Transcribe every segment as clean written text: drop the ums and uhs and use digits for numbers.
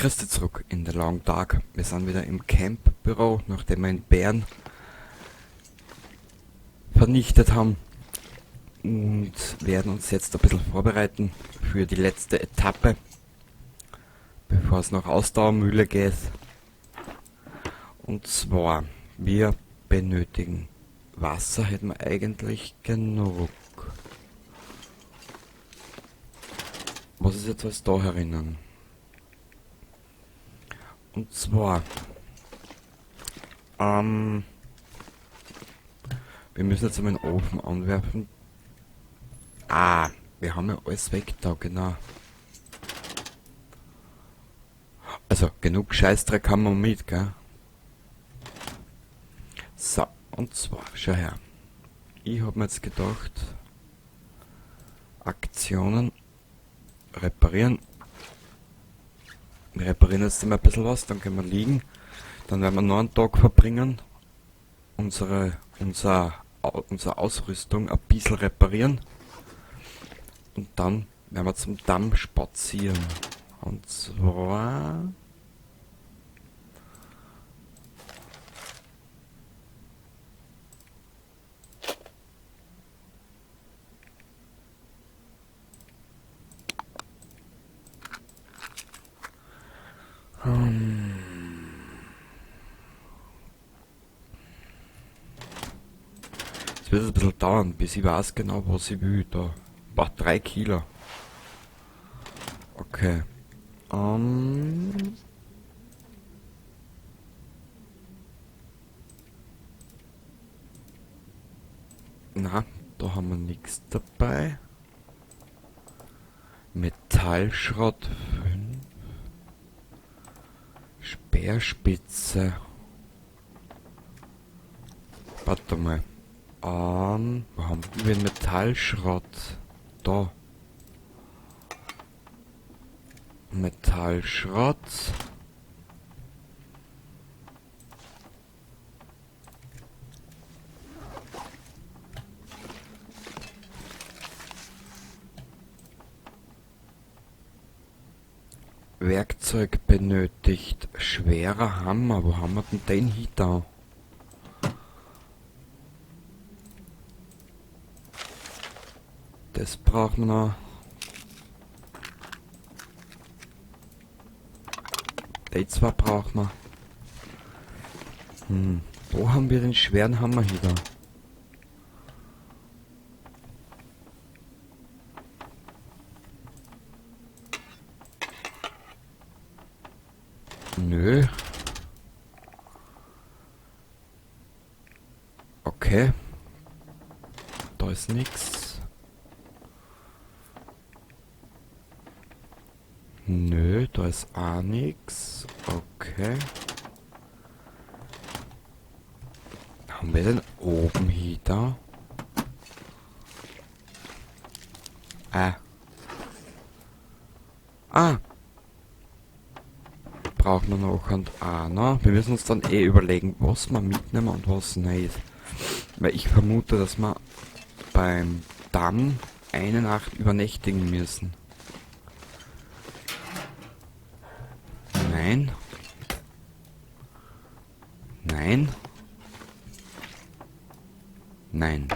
Grüß dich zurück in The Long Dark. Wir sind wieder im Camp-Büro, nachdem wir in Bären vernichtet haben. Und werden uns jetzt ein bisschen vorbereiten für die letzte Etappe, bevor es nach Ausdauermühle geht. Und zwar, wir benötigen Wasser, hätten wir eigentlich genug. Was ist jetzt alles da herinnen? Und zwar, wir müssen jetzt einmal den Ofen anwerfen. Ah, wir haben ja alles weg da, genau. Also, genug Scheißdreck haben wir mit, gell? So, und zwar, schau her. Ich hab mir jetzt gedacht, Aktionen reparieren. Wir reparieren jetzt einmal ein bisschen was, dann können wir liegen. Dann werden wir noch einen Tag verbringen, unsere Ausrüstung ein bisschen reparieren. Und dann werden wir zum Damm spazieren. Und zwar... Es wird ein bisschen dauern, bis ich weiß genau, was ich will. Da. Boah, 3 Kilo. Okay. Na, da haben wir nichts dabei. Metallschrott 5. Speerspitze. Warte mal. Wo haben wir den Metallschrott? Da. Metallschrott. Werkzeug benötigt. Schwerer Hammer. Wo haben wir denn den hier da? Das brauchen wir noch. Die zwei brauchen wir. Wo haben wir den schweren Hammer hier da? Nö. Okay. Da ist nix. Nö, da ist auch nix. Okay. Haben wir denn oben hier da? Ah. Ah. Brauchen wir noch und auch noch. Wir müssen uns dann eh überlegen, was wir mitnehmen und was nicht. Weil ich vermute, dass wir beim Damm eine Nacht übernächtigen müssen. Nein. Nein. Nein.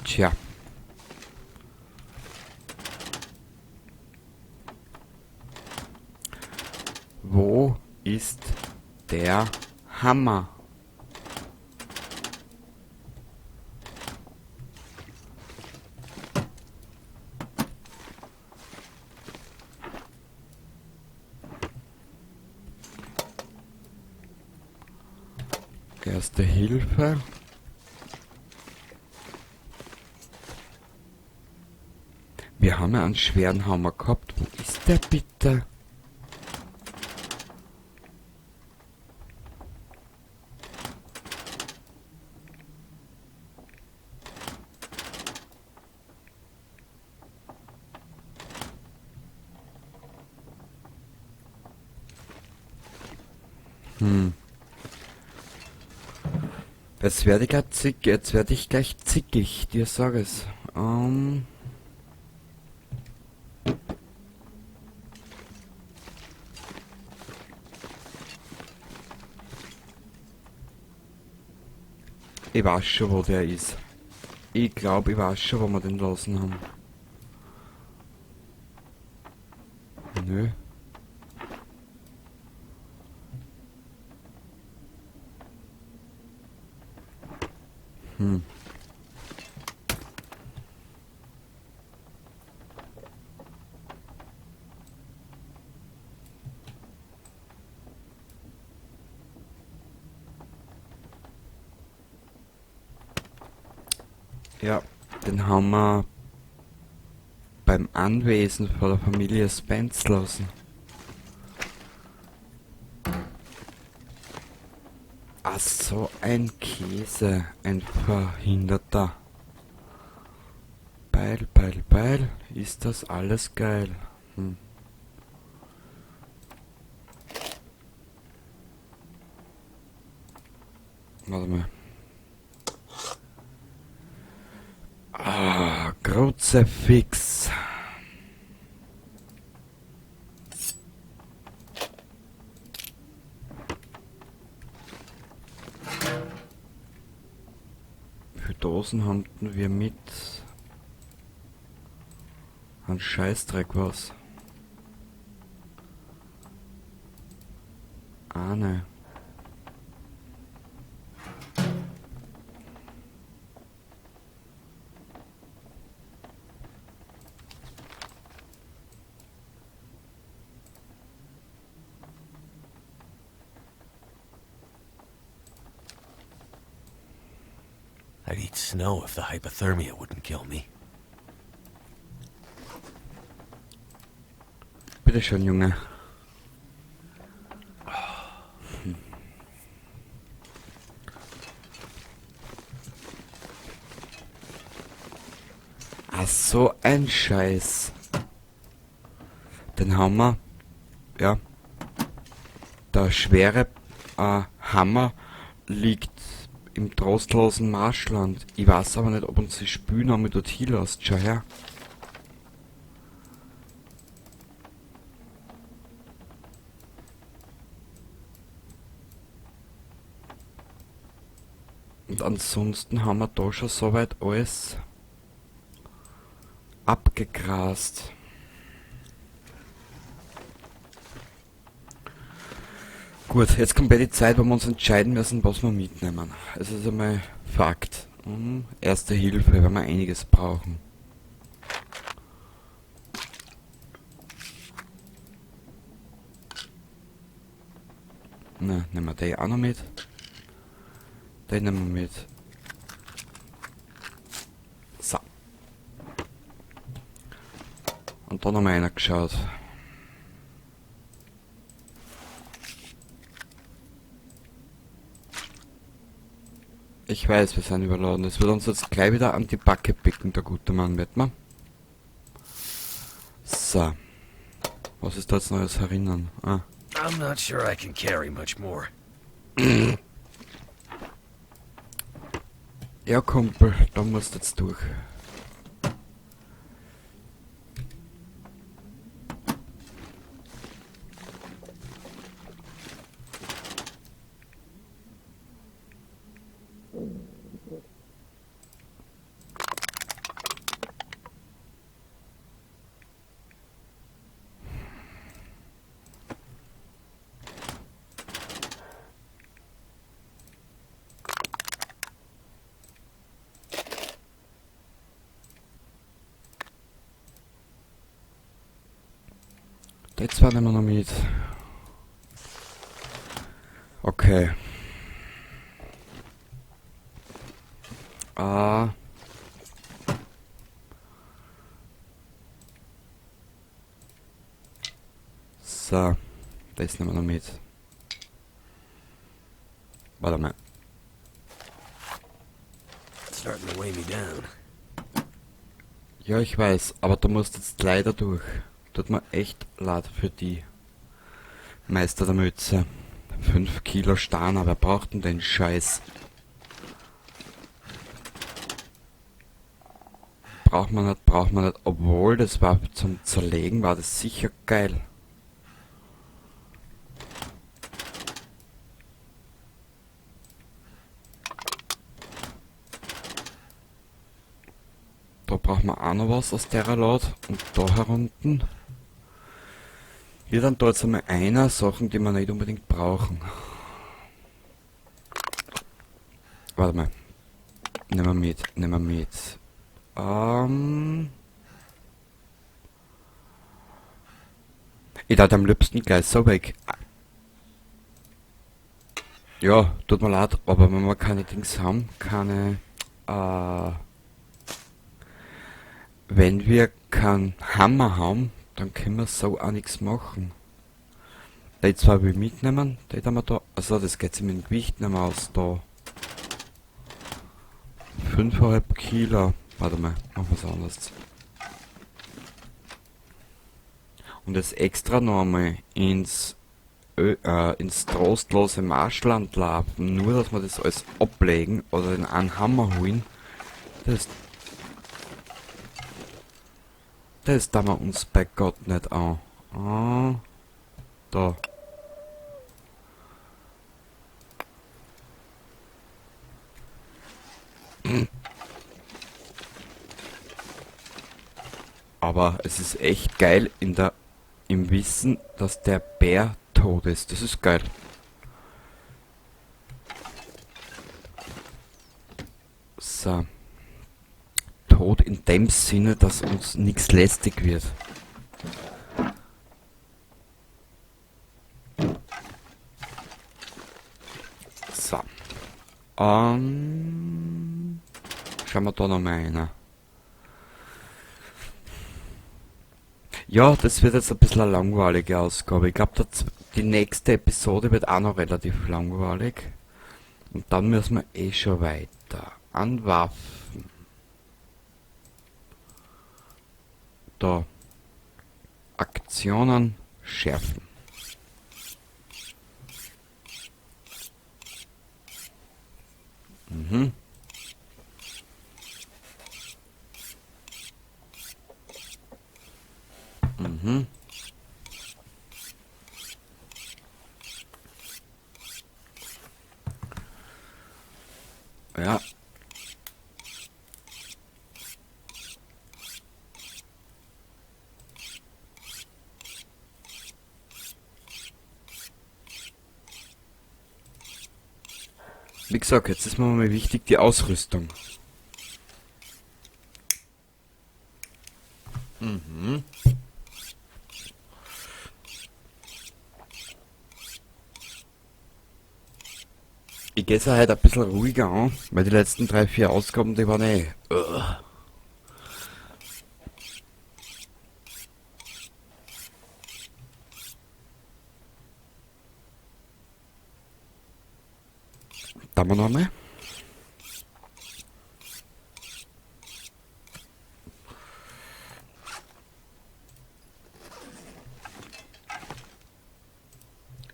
Tja. Wo ist der Hammer? Erste Hilfe. Wir haben ja einen schweren Hammer gehabt. Wo ist der bitte? Jetzt werde ich gleich zick, jetzt werde ich gleich zickig, dir sag es. Ich weiß schon, wo der ist. Ich glaube, ich weiß schon, wo wir den lassen haben. Nö. Ja, den haben wir beim Anwesen von der Familie Spence lassen. Ach so, ein Käse, ein Verhinderter. Beil, Beil, Beil, ist das alles geil. Warte mal. Ah, Kruzifix. Wie viele Dosen haben wir mit? Ein Scheißdreck was. Eine. I'd eat snow if the hypothermia wouldn't kill me. Bitte schön, Junge. Ach, so ein Scheiß. Den haben wir. Ja. Der schwere Hammer liegt im trostlosen Marschland. Ich weiß aber nicht, ob uns die Spülnahme dorthin lässt. Schau her. Und ansonsten haben wir da schon soweit alles abgegrast. Gut, jetzt kommt bei die Zeit, wo wir uns entscheiden müssen, was wir mitnehmen. Es ist einmal Fakt. Erste Hilfe, weil wir einiges brauchen. Na, nehmen wir den auch noch mit. Den nehmen wir mit. So. Und da noch mal einer geschaut. Ich weiß, wir sind überladen. Es wird uns jetzt gleich wieder an die Backe picken, der gute Mann, wird man. So. Was ist da jetzt Neues herinnen? Ah. I'm not sure I can carry much more. Ja, Kumpel, da musst du jetzt durch. Jetzt werden wir noch mit. Okay. Ah. So. Das nehmen wir noch mit. Warte mal. It's starting to weigh me down. Ja, ich weiß, aber du musst jetzt leider durch. Tut mir echt leid für die Meister der Mütze. 5 Kilo Steiner, wer braucht denn den Scheiß? Braucht man nicht, braucht man nicht. Obwohl, das war zum Zerlegen, war das sicher geil. Da braucht man auch noch was aus der Lot. Und da herunten. Hier dann da jetzt einmal einer Sachen, die wir nicht unbedingt brauchen. Warte mal. Nehmen wir mit, nehmen wir mit. Ich darf am liebsten gleich so weg. Ja, tut mir leid, aber wenn wir keine Dings haben, keine... wenn wir keinen Hammer haben, dann können wir so auch nichts machen. Die zwei will ich mitnehmen, die haben wir da. Also das geht sich mit dem Gewicht nicht mehr aus da. 5,5 Kilo. Warte mal, machen wir's anders. Und jetzt extra noch einmal ins trostlose Marschland laufen, nur dass wir das alles ablegen oder den einen Hammer holen. Das tun wir uns bei Gott nicht an. Ah, da. Aber es ist echt geil im Wissen, dass der Bär tot ist. Das ist geil. So. Tot in dem Sinne, dass uns nichts lästig wird. So. Schauen wir da noch mal einer. Ja, das wird jetzt ein bisschen eine langweilige Ausgabe. Ich glaub, die nächste Episode wird auch noch relativ langweilig. Und dann müssen wir eh schon weiter. An Waffen. Da. Aktionen schärfen. Mhm. Mhm. Ja. Wie gesagt, jetzt ist mir mal wichtig die Ausrüstung. Mhm. Ich geh's ja heute ein bisschen ruhiger an, weil die letzten 3, 4 Ausgaben, die waren eh. Ugh. Da haben wir noch einmal.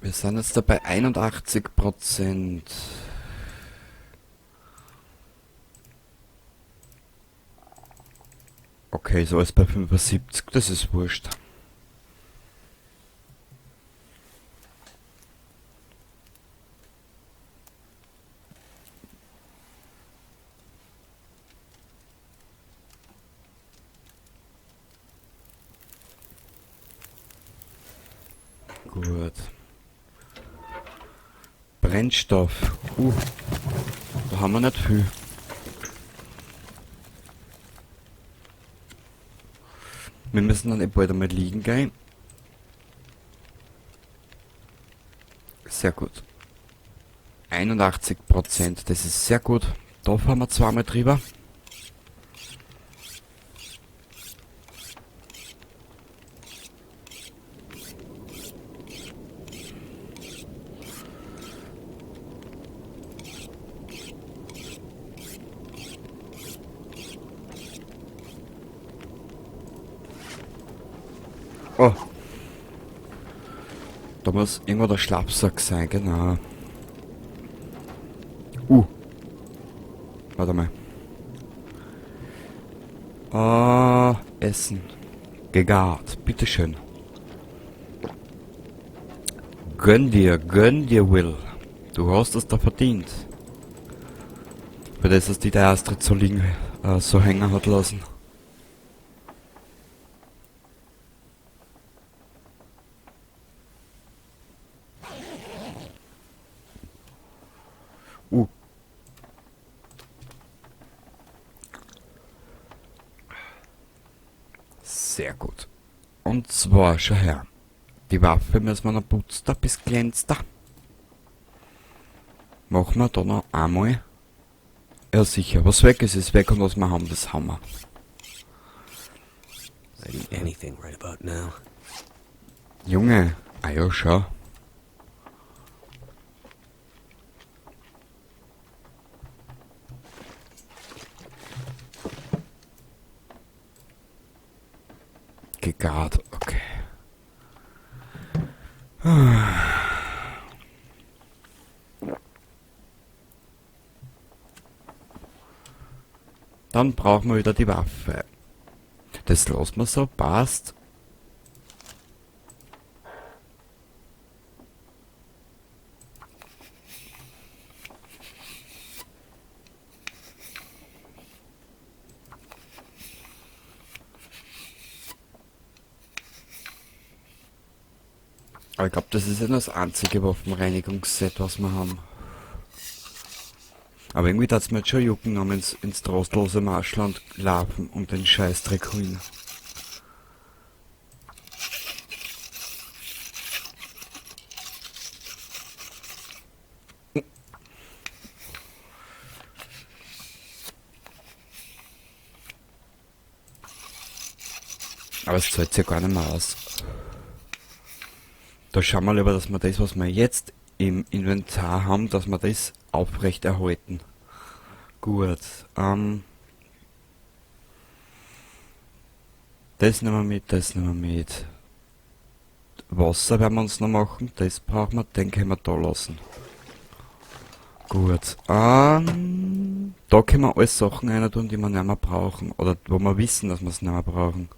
Wir sind jetzt da bei 81%. Okay, so ist bei 75, das ist wurscht. Gut. Brennstoff. Da haben wir nicht viel. Wir müssen dann eh bald einmal liegen gehen. Sehr gut. 81%, das ist sehr gut. Da fahren wir zweimal drüber. Oh. Da muss irgendwo der Schlafsack sein, genau. Warte mal. Essen. Gegart. Bitteschön. Gönn dir, Will. Du hast es da verdient. Für das, dass die der Astrid so liegen, so hängen hat lassen. Sehr gut. Und zwar, schau her. Die Waffe müssen wir noch putzen, da bis glänzt da. Machen wir da noch einmal. Ja sicher, was weg ist, ist weg und was wir haben, das haben wir. I'd eat anything right about now. Junge, ah ja, schau. Gegart, okay. Dann brauchen wir wieder die Waffe. Das lassen wir so, passt. Aber ich glaub, das ist ja nur das einzige Waffenreinigungsset, was wir haben. Aber irgendwie tat's mir jetzt schon jucken, um ins trostlose Marschland laufen und den Scheißdreck holen. Aber es zahlt sich ja gar nicht mehr aus. Da schauen wir lieber, dass wir das, was wir jetzt im Inventar haben, dass wir das aufrechterhalten. Gut, das nehmen wir mit, das nehmen wir mit. Wasser werden wir uns noch machen, das brauchen wir, den können wir da lassen. Gut, da können wir alle Sachen rein tun, die wir nicht mehr brauchen, oder wo wir wissen, dass wir es nicht mehr brauchen.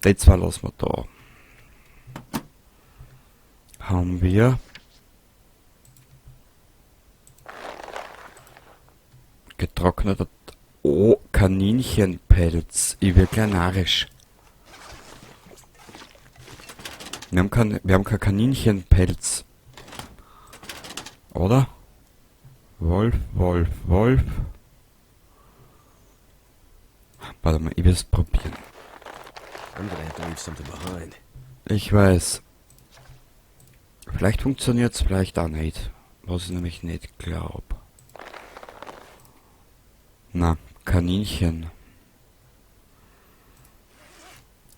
Die zwei lassen wir da. Haben wir. Getrockneter... Oh, Kaninchenpelz. Ich werd gleich narrisch. Wir haben kein Kaninchenpelz. Oder? Wolf, Wolf, Wolf. Warte mal, ich will's probieren. I'm gonna have to leave something behind. Ich weiß. Vielleicht funktioniert's, vielleicht auch nicht. Was ich nämlich nicht glaub. Na, Kaninchen.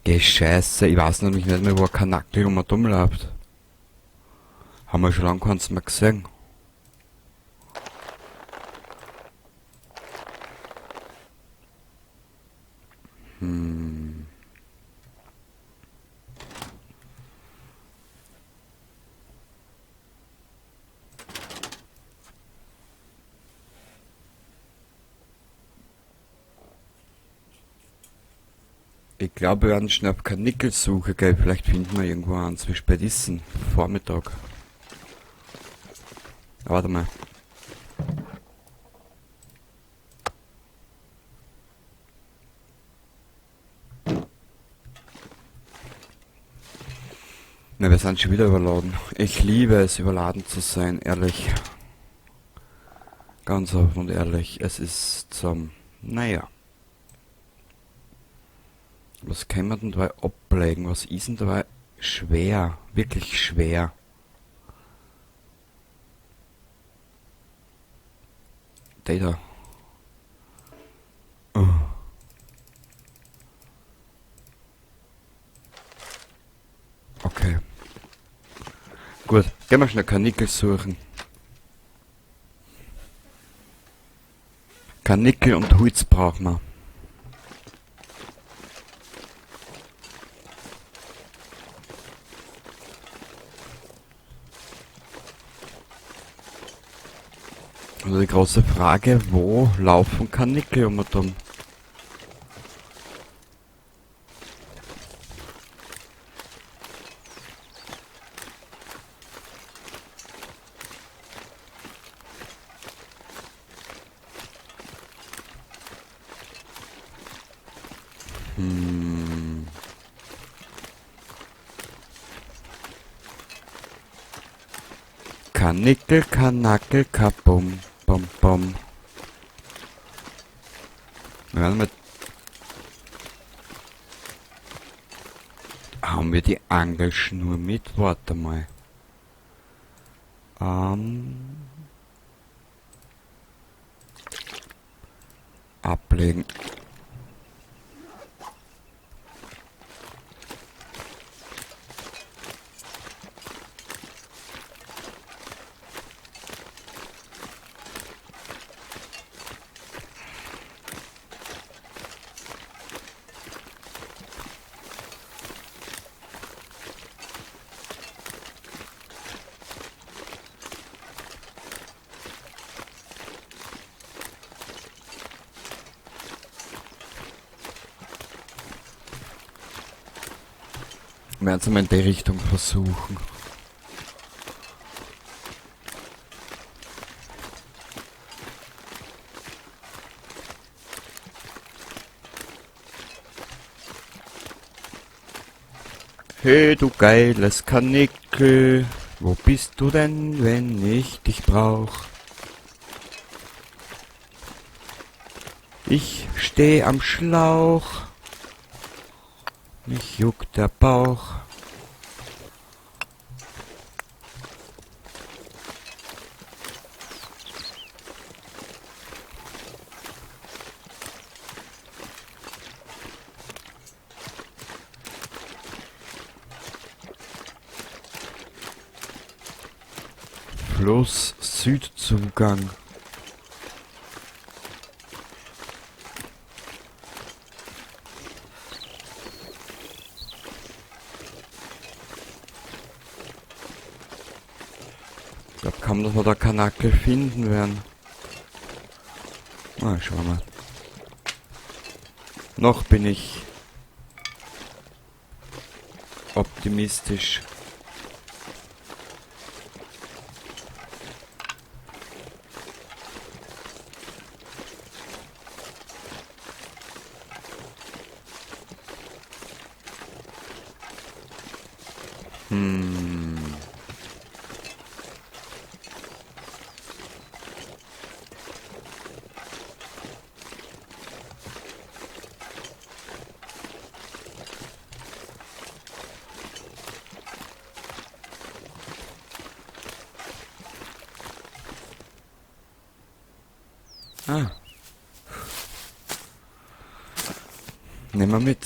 Geh Scheiße, ich weiß nämlich nicht mehr, wo ein Kanackel um und rumläuft. Haben wir schon lange keins mehr gesehen. Ich glaube, wir werden schnell auf Karnickelsuche gehen. Vielleicht finden wir irgendwo eins. Wie spät ist denn? Vormittag. Ah, warte mal. Na, wir sind schon wieder überladen. Ich liebe es, überladen zu sein, ehrlich. Ganz offen und ehrlich. Es ist zum... Naja. Was kann man denn dabei ablegen? Was ist denn dabei schwer? Wirklich schwer. Der da. Oh. Okay. Gut, gehen wir schnell Karnickel suchen. Karnickel und Holz brauchen wir. Also die große Frage, wo laufen Karnickel um? Karnickel, Kanackel, Kabum, bum, bum. Wir werden mit. Haben wir die Angelschnur mit? Warte mal. Ablegen. Wir werden es mal in die Richtung versuchen. Hey, du geiles Karnickel, wo bist du denn, wenn ich dich brauch? Ich steh am Schlauch. Mich juckt der Bauch. Fluss Südzugang. Ich glaube kaum, dass wir da Karnickel finden werden. Na, schauen wir mal. Noch bin ich optimistisch. Ah. Nehmen wir mit.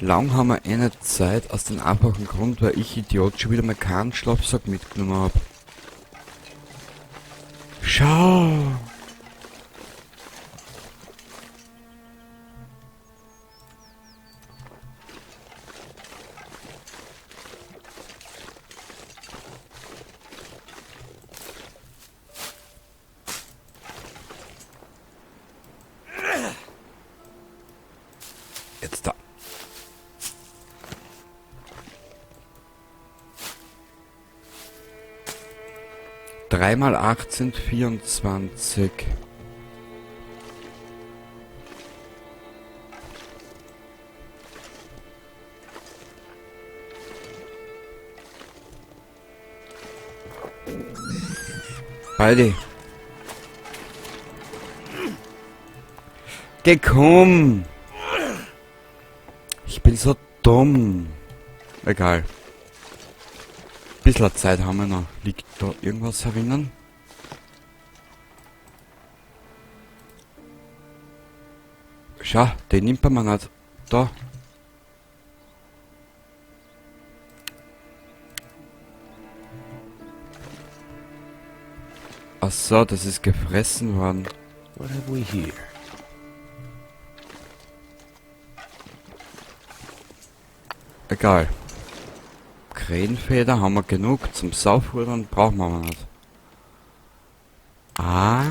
Lang haben wir eine Zeit aus dem einfachen Grund, weil ich Idiot schon wieder mal keinen Schlafsack mitgenommen hab. Schau! Jetzt da. 3 mal 8 sind 24. Beide. Geh, komm! Ich bin so dumm. Egal. Bisschen Zeit haben wir noch. Liegt da irgendwas herinnen? Schau, den nimmt man nicht. Da. Ach so, das ist gefressen worden. What have we here? Egal. Krähenfeder haben wir genug. Zum Saufrudern brauchen wir aber nicht. Ah.